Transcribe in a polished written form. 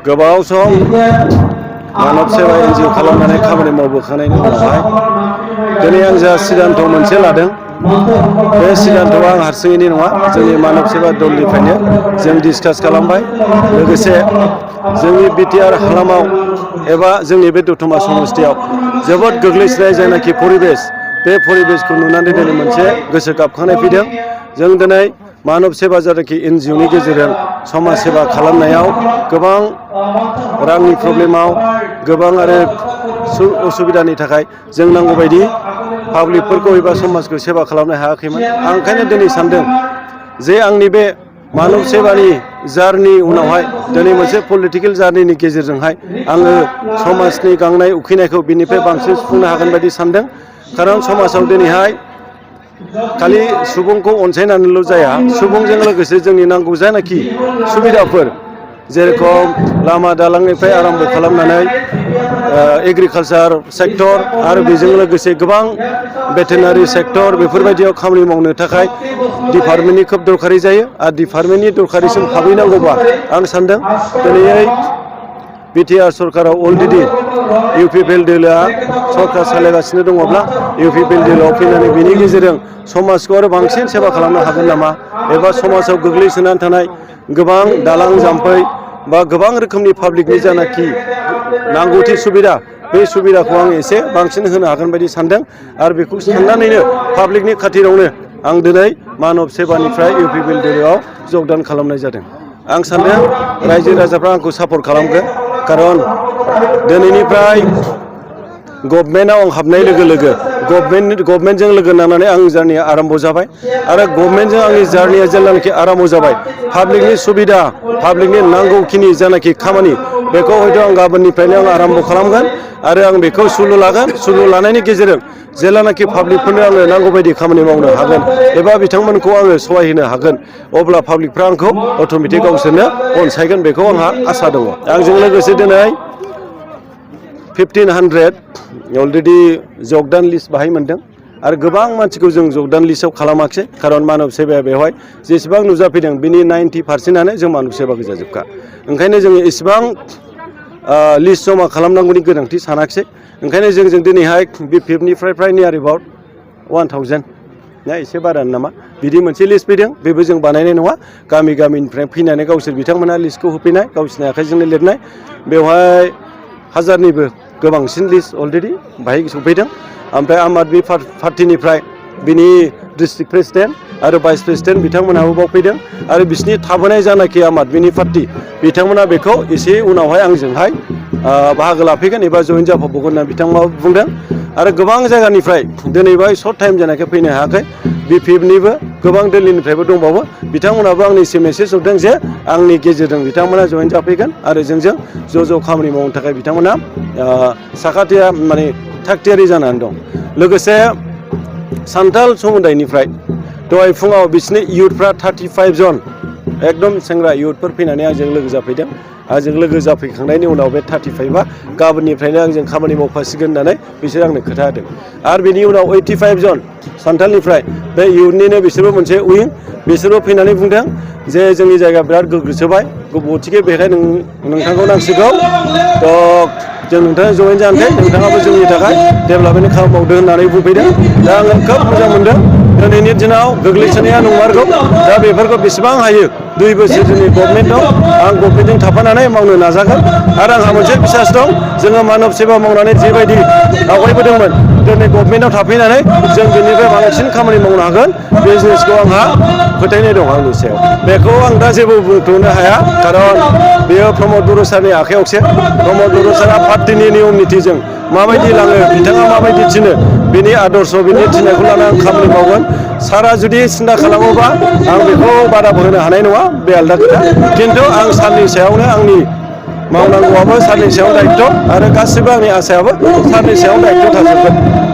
गोबाव सम मानब सेवा एनजिअ खालामनानै खामानि मावबोखांनायनि उनावहाय दिनै आं जा सिद्धान्त मोनसे लादों बे सिद्धान्तआ आं हारसिङैनि नङा जोंनि मानब सेवा दलनिफ्रायनो जों डिसकास खालामबाय लोगोसे जोंनि बिटिआर हालामाव एबा जोंनि बे दतमा समस्थियाव जोबोद गोग्लैसोनाय जायनाखि परिबेस बे परिबेसखौ नुनानै दिनै मोनसे गोसो गाबखांनाय फैदों जों दिनै मानब सेवा जायनाखि एनजिअनि गेजेरजों समाज सेवा खालामनायाव गोबां रांनि प्रब्लेमाव गोबां आरो उसुबिदानि थाखाय जों नांगौबायदि पाब्लिकफोरखौ एबा समाजखौ सेवा खालामनो हायाखैमोन आं ओंखायनो दिनै सानदों जे आंनि बे मानब सेवानि जारनि उनावहाय दिनै मोनसे पलिटिकेल जारनिनि गेजेरजोंहाय आङो समाजनि गांनाय उखैनायखौ बिनिफ्राय बांसिन सुफुंनो हागोन बायदि सानदों खारन समाजाव दिनैहाय खालि सुबुंखौ अनसायनानैल' जाया सुबुंजों लोगोसे जोंनि नांगौ जानाखि सुबिदाफोर जेरखम लामा दालांनिफ्राय आरम्भ खालामनानै एग्रिकालचार सेक्टर आरो बेजों लोगोसे गोबां भेटेनारि सेक्टर बेफोरबायदियाव खामानि मावनो थाखाय डिपार्टमेन्टनि खोब दरखारि जायो आरो डिपार्टमेन्टनि दरखारिसिम हाबहैनांगौबा आं सानदों दिनै बिटिआर सरकाराव अलरेडि इउपिपिएल दोलोआ सरकार सालायगासिनो दङब्ला इउपिपिएल दोलोआव फैनानै बेनि गेजेरजों समाजखौ आरो बांसिन सेवा खालामनो हागोन नामा एबा समाजाव गोग्लैसोनानै थानाय गोबां दालां जाम्फै बा गोबां रोखोमनि पाब्लिकनि जानाखि नांगौथि सुबिदा बे सुबिदाखौ आं एसे बांसिन होनो हागोन बायदि सानदों आरो बेखौ साननानैनो पाब्लिकनि खाथिरावनो आं दिनै मानब सेवानिफ्राय इउपिपिएल दोलोआव जगदान खालामनाय जादों आं सानदों रायजो राजाफ्रा आंखौ सापर्ट खालामगोन खारन दिनैनिफ्राय गभर्नमेन्टआव आं हाबनाय लोगो लोगो गभर्नमेन्टजों लोगो नांनानै आंनि जार्निया आरम्भ जाबाय आरो गभर्नमेन्टजों आंनि जार्निया जेब्लानाखि आरम्भ जाबाय पाब्लिकनि सुबिदा पाब्लिकनि नांगौखिनि जानाखि खामानि बेखौ हयथ' आं गाबोननिफ्रायनो आं आरम्भ खालामगोन आरो आं बेखौ सुलु लागोन सुलु लानायनि गेजेरजों जेब्लानाखि पाब्लिकफोरनो आङो नांगौबायदि खामानि मावनो हागोन एबा बिथांमोनखौ आङो सहाय होनो हागोन अब्ला पाब्लिकफ्रा आंखौ अट'मेटिक गावसोरनो अनसायगोन बेखौ आंहा आसा दङ आंजों लोगोसे दिनै 1500 अलरेडि जगदान लिस्ट बाहाय मोनदों आरो गोबां मानसिखौ जों जगदान लिस्टआव खालामाखिसै खारन मानब सेवाया बेवहाय जेसेबां नुजाफैदों बिनि 90%आनो जों मानब सेवा गोजाजोबखा ओंखायनो जोङो इसेबां लिस्ट जमा खालामनांगौनि गोनांथि सानाखिसै ओंखायनो जों दिनैहाय बिपिएफनिफ्राय फ्राय नियार एबाउट 1000 ना एसे बारा नामा बिदि मोनसे लिस्ट फैदों बेबो जों बानायनाय नङा गामिनिफ्राय फैनानै गावसोर बिथांमोना लिस्टखौ होफैनाय गावसोरनि आखाइजोंनो लिरनाय बेवहाय 1000निबो गोबांसिन लिस्ट अलरेडि बाहाय सफैदों ओमफ्राय आम आदमि पार्टिनिफ्राय बिनि डिस्ट्रिक्ट प्रेसिडेन्ट आरो भाइस प्रेसिडेन्ट बिथांमोनहाबो बाव फैदों आरो बिसिनि थाबोनाय जानाखि आम आदमिनि पार्टि बिथांमोना बेखौ एसे उनावहाय आंजोंहाय बाहागो लाफैगोन एबा जइन जाफाबावगोन होनना बिथांमोना बुंदों आरो गोबां जायगानिफ्राय दिनैबा सर्ट टाइम जानायखाय फैनो हायाखै बिपिएफनिबो गोबां दिल्लीनिफ्रायबो दंबावो बिथांमोनाबो आंनिसिम मेसेज हरदों जे आंनि गेजेरजों बिथांमोना जइन जाफैगोन आरो जोंजों ज' खामानि मावनो थाखाय बिथांमोना साखाथिया माने थागथियारि जानानै दं लोगोसे सान्थाल समुदायनिफ्राय दहाय फुङाव बिसिनि इयुथफ्रा 35 जन एकदम सेंग्रा इयुथफोर फैनानै आंजों लोगो जाफैदों आंजों लोगो जाफैखांनायनि उनाव बे 35आ गाबोननिफ्रायनो आंजों खामानि मावफासिगोन होननानै बिसोर आंनो खोथा होदों आरो बेनि उनाव 85 जन सान्थालनिफ्राय बे इयुथनिनो बिसोरबो मोनसे उइं बिसोरबो फैनानै बुंदों जे जोंनि जायगाया बिराद गोग्लैसोबाय गथिखे बेहाय नोंथांखौ नांसिगौ जों नोंथाङा जइन जानोसै नोंथाङाबो जोंनि थाखाय डेभेलपमेन्ट खालामबावदो होननानै बुंफैदों दा आङो खोब मोजां मोनदों दिनैनि दिनाव गोग्लैसोनाया नंमारगौ दा बेफोरखौ बेसेबां हायो 2 बोसोर जोंनि गभर्नमेन्ट दं आं गभर्नमेन्टजों थाफानानै मावनो नाजागोन आरो आंहा मोनसे बिसास दं जोङो मानब सेवा मावनानै जेबायदि आवगायबोदोंमोन दिनै गभर्नमेन्टआव थाफैनानै जों बेनिफ्राय बांसिन खामानि मावनो हागोन बे जिनिसखौ आंहा फोथायनाय दं आंनि सायाव बेखौ आं दा जेबो बुंथ'नो हाया खारन बेयो प्रमद बर' सारनि आखायावसो प्रमद बर' सारा पार्टिनि नियम नितिजों माबायदि लाङो बिथाङा माबायदि थिनो बिनि आदर्श बिनि थिननायखौ लानानै आं खामानि मावगोन सारा जुदि सिन्था खालामोबा आं बेखौ बादाबो होनो हानाय नङा बे आलदा खोथा खिन्थु आं सारनि सायावनो आंनि मावनांगौआबो सारनि सायाव दायित्थ' आरो गासिबो आंनि आसायाबो सारनि सायाव दायित्थ' थाजोबगोन